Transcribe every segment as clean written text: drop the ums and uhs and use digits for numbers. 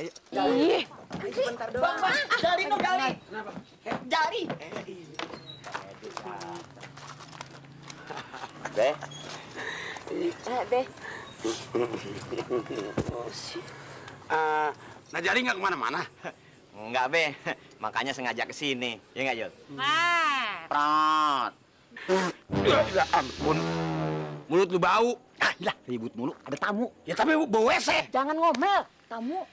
Ayo. Ih, Sebentar doang. Bang, jali dong, jali. Kenapa? Jali. Be, Be. Najari nggak kemana-mana? enggak Be, makanya sengaja kesini, ya nggak Jod? Nah. Prot. Ya ampun, mulut lu bau. Ah, lah ribut mulu, ada tamu. Ya tapi bau WC. Jangan ngomel, tamu.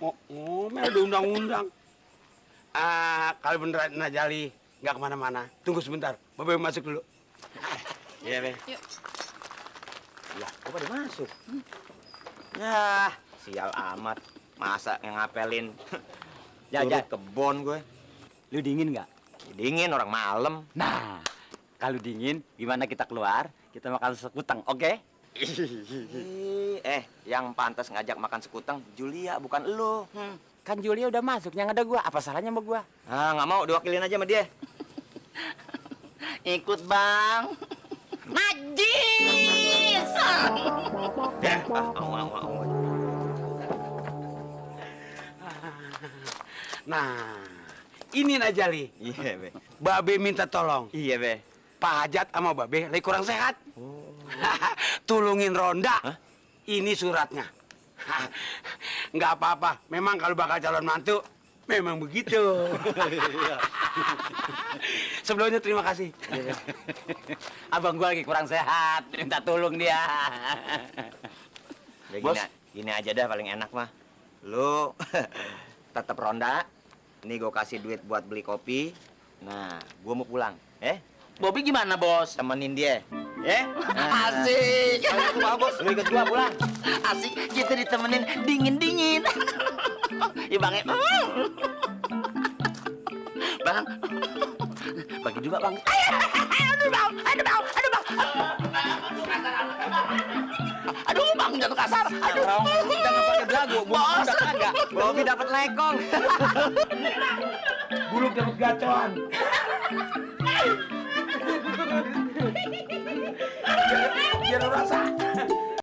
Ngomel ada undang-undang. Kalau beneran Najali nggak kemana-mana, tunggu sebentar. Babe masuk dulu. Iya Be. Yuk. Ya, kok pada masuk? Ya, sial amat. Masa yang ngapelin? Turut kebon gue. Lu dingin nggak? Dingin orang malam. Nah, kalau dingin, gimana kita keluar? Kita makan sekutang, oke? Yang pantas ngajak makan sekutang Julia, bukan lu. Kan Julia udah masuk, yang ada gua. Apa salahnya sama gua? Ah, nggak mau, diwakilin aja sama dia. Ikut, Bang. Najis. Mau. Nah, ini Najali. Iya, Be. Babe minta tolong. Iya, Be. Pak Hajat sama Babe lagi kurang sehat. Tulungin Ronda. Hah? Ini suratnya. Nggak apa-apa. Memang kalau bakal calon mantu, memang begitu. Sebelumnya terima kasih. Abang gua lagi kurang sehat, minta tolong dia. Ya, Bos. gini aja dah paling enak mah. Lu tetap ronda. Ini gue kasih duit buat beli kopi. Nah, gue mau pulang. Bobby gimana, Bos? Temenin dia. Asik. Ayo, mau bos, lu ikut gua pulang. Asik, kita ditemenin dingin-dingin. Ya, Bang. Bang. Bagi dua, Bang. Aduh, Bang. Aduh, Bang, jatuh kasar. Aduh. Jangan pakai belagu, Bos. udah kagak. Bobby dapat lekong. Buluk dapat gacoan.